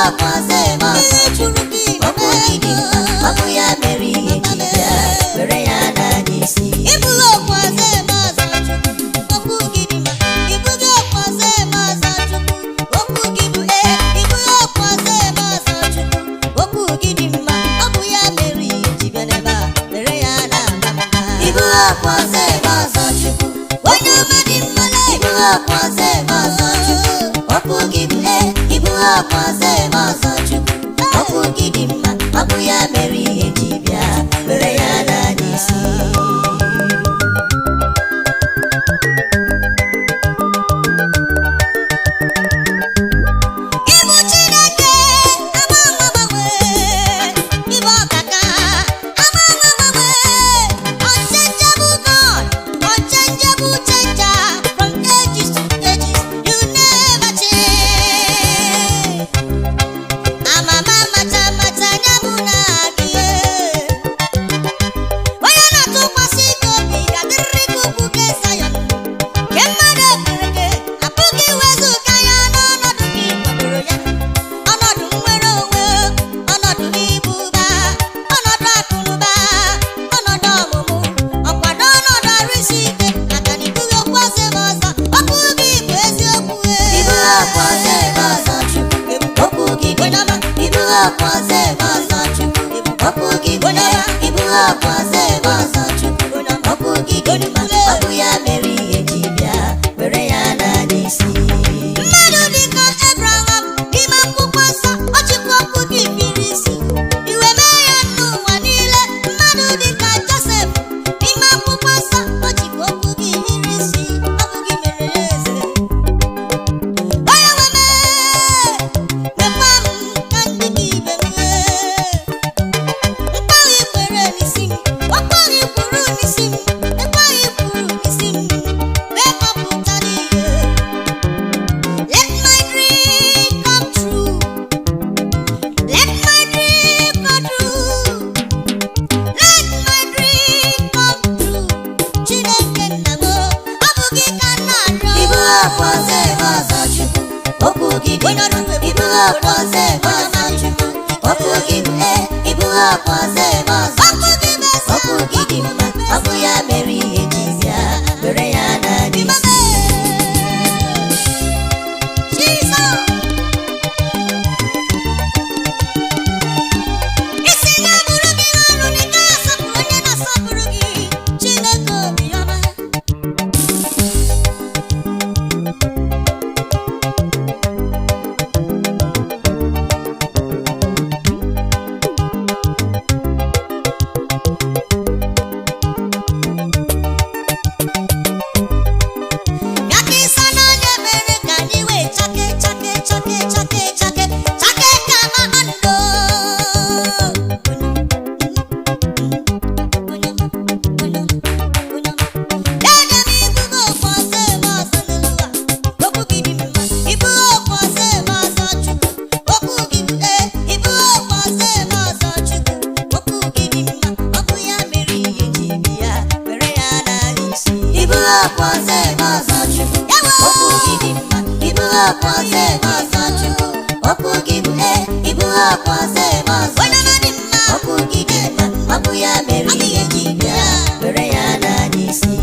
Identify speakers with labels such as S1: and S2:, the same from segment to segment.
S1: Ọkwa ọzọ eme ọzọ Chukwu, okwu gị dị mma, ọ bụ ya mere ihe ji bịa were ya n'anya isi.
S2: Ịbụghị ọkwa ọzọ eme ọzọ Chukwu, okwu gị dị mma. Ịbụghị ọkwa ọzọ eme ọzọ Chukwu, okwu gị bụ ee. Ịbụghị ọkwa ọzọ eme ọzọ Chukwu, okwu gị dị mma. Ọ bụ ya mere ihe ji bịa n'ebe a, were ya na-ama mma.
S1: Ịbụghị ọkwa ọzọ eme ọzọ Chukwu,
S2: Onye ọma dị mma lee.
S1: Ịbụghị ọkwa ọzọ eme ọzọ Chukwu, okwu gị bụ ee. Ịbụghị ọkwa ọzọ eme ọzọ Chukwu, okwu gị dị mma, ọ bụ ya mere ihe ji bịa were ya n'anya isi.
S2: Ịbụ Chineke agbanwe agbanwe, ịbụ ọkaka agbanwe agbanwe, unchangeable God, unchangeable changer, from ages to ages, you never change. Amama macha macha anya mụ na gị, onye na-atụkwasị gị obi ga-adịrịrị gị ugwu gị Zayọn. Ke mmadụ okere gị apụghị iwezuga ya n'ọnọdụ gị kwadoro ya, ọnọdụ nnwere onwe, ọnọdụ ibu ụba, ọnọdụ akụnụba, ọnọdụ ọmụmụ, ọkwado ọnọdụ arụsị ike, maka na ịbụghị okwu ọzọ eme ọzọ, okwu gị bụ eziokwu.
S1: Ịbụghị ọkwa ọzọ eme ọzọ Chukwu, okwu gị dị mma. Ịbụghị ọkwa ọzọ eme ọzọ Chukwu, okwu gị bụ ee. Ịbụghị ọkwa ọzọ eme ọzọ Chukwu, okwu gị dị mma, ọ bụ ya mere ihe ji bịa were ya n'anya isi.
S2: Mmadụ dịka Abraham n'ime akwụkwọ nsọ, ọ chịkwa okwu gị biri isi, iwe mee ya n'ụwa niile. Mmadụ dịka Josef n'ime akwụkwọ nsọ, ọ chịkwa okwu gị biri isi, ọ bụ gị mere ya eze. Onye nwe m, mekwa m ka ndị gị ibe m nwee. Mkpagha ikwere n'isi m, ọkpagha ikwuru n'isi m, ekpagha ikwuru n'isi m, mee ka ọ pụta n'ihe. Let my dream come true. Let my dream come true. Let my dream come true. Chineke nna m, ọ bụ gị ka m na-arịọ.
S1: Ịbụghị ọkwa ọzọ eme ọzọ Chukwu, okwu gị dị mma. Ịbụghị ọkwa ọzọ eme ọzọ Chukwu, okwu gị bụ ee. Ịbụghị ọkwa ọzọ eme ọzọ
S2: Okwu gị bụ ezi.
S1: okwu gị dị mma, ọ bụ ya mere ihe ji bịa were ya n'anya isi.
S2: Jizọs. Isi na-abụrụ gị ọrụ na ị gaghị asọpụrụ onye na-asọpụrụ gị, Chineke obiọma. Bịa ka ịsa n'anya mere ka anyị wee chake chake chake chake chake chake ka kpakpando. Dede m ibugo okwu ọzọ eme ọzọ n'elu ụwa. Okwu gị dị mma. Ibugo okwu ọzọ eme ọzọ Chukwu. Okwu gị bụ ee. Ibugo okwu ọzọ eme ọzọ Chukwu. Okwu gị dị mma. Ọ bụ ya mere ihe ji bịa were ya n'anya isi.
S1: Ịbụghị ọkwa ọzọ eme ọzọ Chukwu, okwu gị dị mma. Ịbụghị ọkwa ọzọ eme ọzọ Chukwu, okwu gị bụ ee. Ịbụghị ọkwa ọzọ eme ọzọ
S2: Onye ọma dị mma.
S1: okwu gị dị mma, ọ bụ ya mere ihe ji bịa were ya n'anya isi.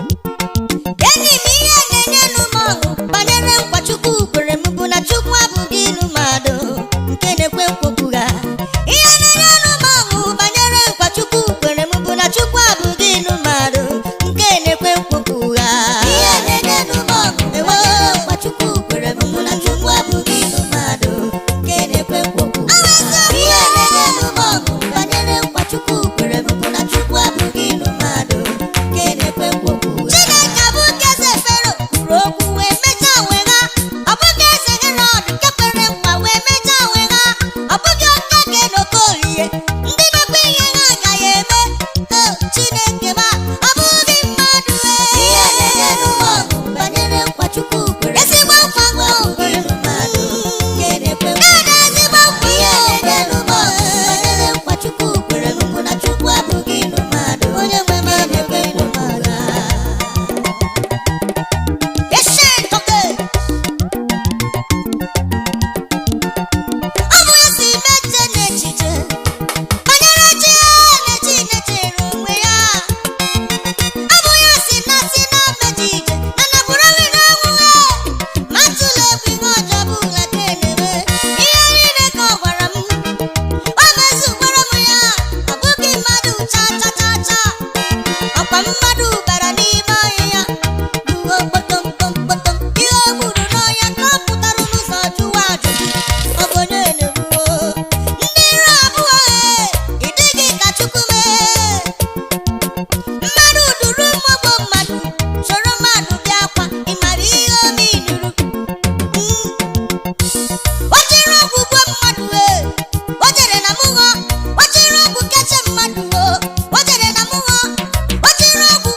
S2: Enyi m, ihe na-enye nụ m ọṅụ banyere nkwa Chukwu kwere m bụ na Chukwu abụghị ịnụ mmadụ nke na-ekwe nkwokwu ha. Ihe na-enye nụ m ọṅụ banyere nkwa Chukwu kwere m bụ na Chukwu abụghị ịnụ mmadụ nke na-ekwe nkwokwu ha. Ọkwa mmadụ bara n'ime ọhịa gbuo kpotomkpomkpotom ihe o gburu n'ọhịa ka ọ pụtara n'ụzọ jụwa ajụjụ, ọ bụ onye na-egbuo ndị iro abụọ? Ee, ị dịghị ka Chukwu mee. Mmadụ duru mmụọ mmadụ soro mmadụ bịa kwa, ị mara ihe omi nụrụ. O jere ọgwụ gbuo mmadụ, ee, o jere na mụghọ. O jere ọgwụ keche mmadụ, o jere na mụghọ. O jere ọgwụ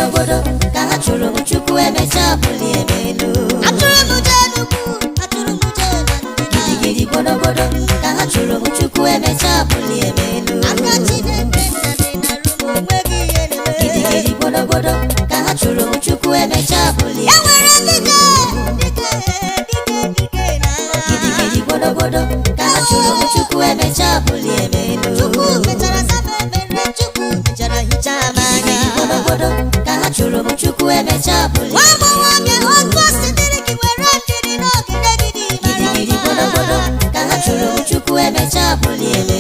S1: Gbodogbodo ka ha chụrụ m, Chukwu emechaa bulie m elu.
S2: Achụrụ m jee n'ugwu, achụrụ m jee na ndịda.
S1: Gidigidi gbodogbodo ka ha chụrụ m, Chukwu emechaa bulie m elu.
S2: Aka Chineke nna dị n'arụ m, onweghị ihe na-eme.
S1: Gidigidi gbodogbodo ka ha chụrụ m, Chukwu emechaa bulie
S2: E
S1: m
S2: nwere dike, dike, dike, dike n'agha.
S1: Gidigidi gbodogbodo ka ha chụrụ m, Chukwu emechaa bulie m elu.
S2: Chukwu mechara zaa m ekpere, Chukwu mechara hichaa m anya.
S1: Gidigidi gbodogbodo ka ha chụrụ m, Chukwu emechaa bulie
S2: Nwa
S1: m
S2: agbọghọbịa, otu o si dịrị gị, were ndidi n'ogige gị dị mara
S1: Gidigidi
S2: mma.
S1: gbodogbodo ka ha chụrụ m, Chukwu emechaa bulie m